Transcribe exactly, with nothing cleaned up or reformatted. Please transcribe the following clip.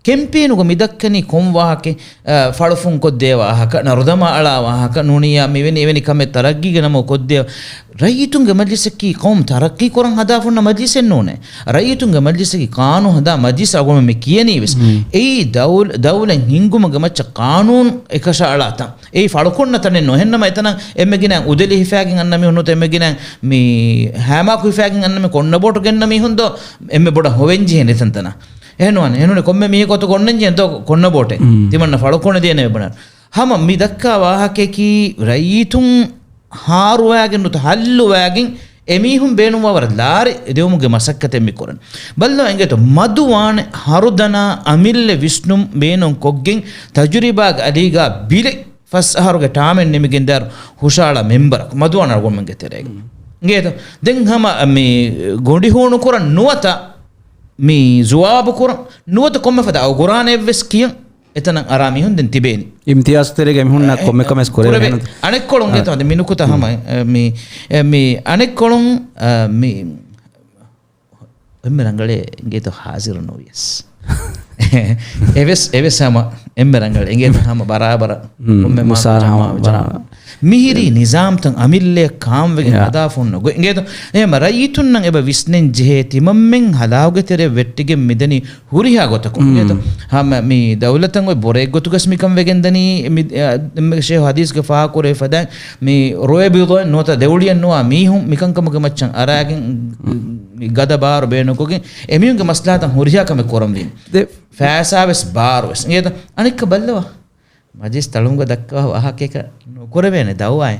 ކެމްޕޭނުގަ މި ދައްކަނީ ކޮން ވާހަކަ، އަ، ފަޅުފުން ކޮށްދޭ ވާހަކަ، ނަރުދަމާ އަޅާ ވާހަކަ، ނޫނިއްޔާ މިވެނި އެވެނި ކަމެއް ތަރައްގީގެ ނަމަ ކޮށްދޭ. ރައްޔިތުންގެ މަޖްލިސަކީ ޤައުމު ތަރައްޤީ ކުރަން ހަދާފަ އޮންނަ މަޖްލިސެއް ނޫނޭ. ރައްޔިތުންގެ މަޖްލިސަކީ ޤާނޫނު ހަދާ މަޖްލިސް އަޅުގަނޑުމެން މި ކިޔަނީ ވެސް. އެއީ ދައުލަ-، ދައުލަތް ހިންގުމުގެ މައްޗަށް ޤާނޫނު އެކަށައަޅާ ތަން. އެއީ ފަޅުކޮންނަ ތަނެއް ނޫން. އެހެންނަމަ އެތަނަށް އެންމެ ގިނަ އުދެލި ހިފާގެން އަންނަ މީހުން ނުވަތަ އެންމެ ގިނަ މި ހައިމާކު ހިފާގެން އަންނަ މި ކޮންނަ ބޯޓު ގެންނަ މީހުން ދޯ އެންމެ ބޮޑަށް ހޮވެން ޖެހޭ ނެތަންތަނަށް. އެހެންވާނެ. އެހެންވާނެ ކޮންމެ މީހަކު އަތުގަ އޮންނަންޖެހޭ ދޯ ކޮންނަ ބޯޓެއް. ތިމަންނަ ފަޅުކޮނެ ދޭނެ ވެބަނާ. ހަމަ މި ދައްކާ ވާހަކައަކީ ރައްޔިތުން ހާރުވާގެން ނުވަތަ ހައްލުވާގެން އެމީހުން ބޭނުންވާވަރަށް ލާރި ދެވުމުގެ މަސައްކަތެއް މި ކުރަން. ބައްލަވާ އިނގޭތޯ މަދުވާނެ ހަރުދަނާ އަމިއްލަ ވިސްނުން ބޭނުން ކޮށްގެން ތަޖުރިބާގެ އަލީގާ ބިލެ ފަސް އަހަރުގެ ޓާމެއް ނިމިގެންދާއިރު ހުށައަޅާ މެމްބަރަކު މަދުވާނެ އަޅުގަނޑުމެންގެ ތެރޭގަ. އިނގޭތޯ؟ ދެން ހަމަ މި ގޮނޑި ހޫނުކުރަން ނުވަތަ މި ޒުވާބު ކުރަން ނުވަތަ ކޮންމެ ފަދަ އަގުރާނެއްވެސް ކިޔަން އެތަނަށް އަރާ މީހުން ދެން ތިބޭނީ. އިމްތިޔާޒު ތެރޭގަ އެމީހުންނާ ކޮންމެ ކަމެއް ކުރެވޭ. ކުރެވޭ. އަނެއްކޮޅުން އިނގޭތޯ މި ނުކުތާ ހަމަ، އެ، މި، އެ، މި އަނެއްކޮޅުން، އަ، މި އެންމެ ރަނގަޅޭ އިނގޭތޯ ހާޒިރު ނުވިޔަސް. އެވެސް، އެވެސް ހަމަ އެންމެ ރަނގަޅޭ އިނގޭތޯ ހަމަ ބަރާބަރަށް ކޮންމެ މުސާރަ ހަމަ ބަރާބަރަށް. މިހިރީ ނިޒާމްތައް އަމިއްލައަށް ކާންވެގެން ހަދާފަ އޮންނަ ގޮތް. އިނގޭތޯ؟ އެހެންމަ ރައްޔިތުންނަށް އެބަ ވިސްނެން ޖެހޭ ތިމަންމެން ހަލާކުގެ ތެރެއަށް ވެއްޓިގެން މިދަނީ ހުރިހާ ގޮތަކުން. އިނގޭތޯ؟ ހަމަ މި ދައުލަތަށް އޮތް ބޮރައެއްގޮތުގަސް މިކަން ވެގެންދަނީ، މި، އަ، ޝޭހު ހަދީސްގެ ފާހަކުރޭ ފަދައިން މި ރޮވޭ ބިލޯއެއް ނުވަތަ ދެއުޅިއެއް ނުވާ މީހުން މިކަންކަމުގެ މައްޗަށް އަރާގެން މި ގަދަ ބާރު ބޭނުންކޮށްގެން އެމީހުންގެ މަސްލަހަތަށް ހުރިހާ ކަމެއް ކުރަންވީމަ. ފައިސާވެސް ބާރުވެސް. އިނގޭތޯ؟ އަނެއްކާ ބައްލަވާ. މަޖިލިސް ތަޅުމުގަ ދައްކަވާ ވާހަކައަކަށް ނުކުރެވޭނެ ދައުވާއެއް.